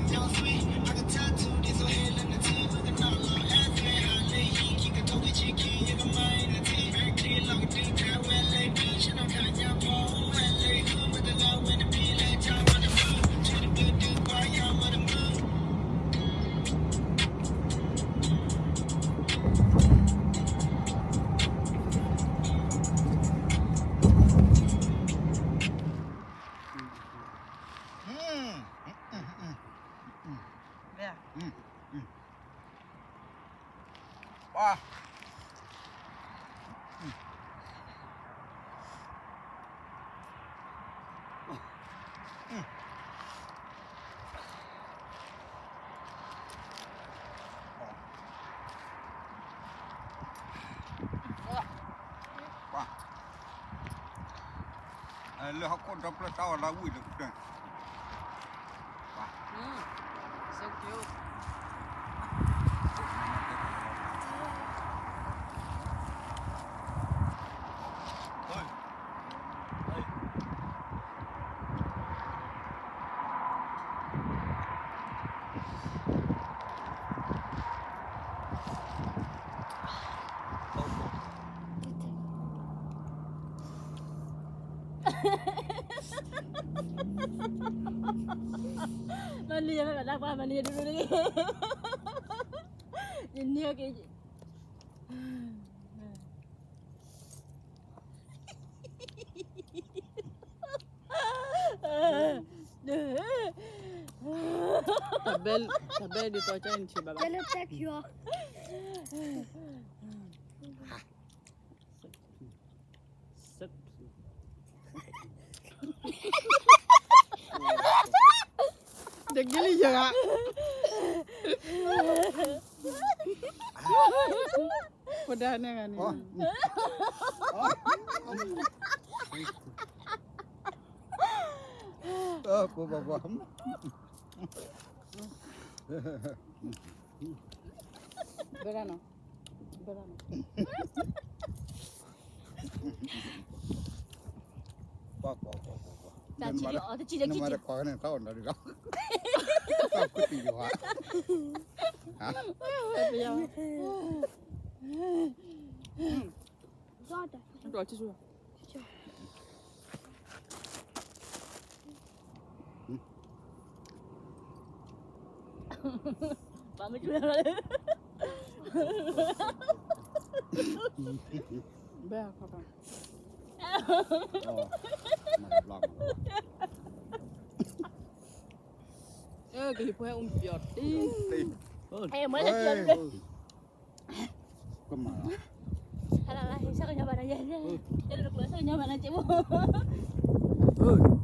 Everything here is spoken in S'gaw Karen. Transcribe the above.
လၢဟီၣ်ခိၣ်ဒီဖျၢၣ်တၢ်အီၣ်လၢဝံၣ်လၢကတၢၢ် မၤန့ၢ်ယၤမ့ၢ်ဘၣ်တၢ်ပှၤမၤန့ၢ်ယၤဒိၣ်ဒိၣ်န့ၣ် ယန့ၢ်အီၤက့ၤ တၢ်ဘဲ တၢ်ဘဲဒ်သိးကၢ်အံၤနထံၣ်ဘၣ်ဘၣ် တကလံၤယဂၤ ပဒၣ်န့ၣ်ဂၤန့ၣ် ပဘၣ်ပှၤ ဘၣ်နီၤ ဘၣ်နီၤ ပှၤ ပှၤ ပှၤ ပှၤ တၢ်ချံအီၤတချံတချံ နမၤတခွါန့ၣ် တၢ်အီၣ်နီၤဒ်လီၤ တၢ်ကွၢ်တံၢ်ယွၤ ပယီၤ ဒီးချစ်သူ ဘာမကျူရလဲ ဘယ်အခါပါ အဲကလီၤပွဲအုံးပျီၣ်တံၢ် အဲမွဲလၢပျီၣ်တံၢ် ကမၤလီၤ ဟဲလီၤလၢ ဆၢကညီဘၣ်နၤယဲ ယဲလၢတကျိၤဆၢကညီဘၣ်နၤက့မ့ၢ် အၢ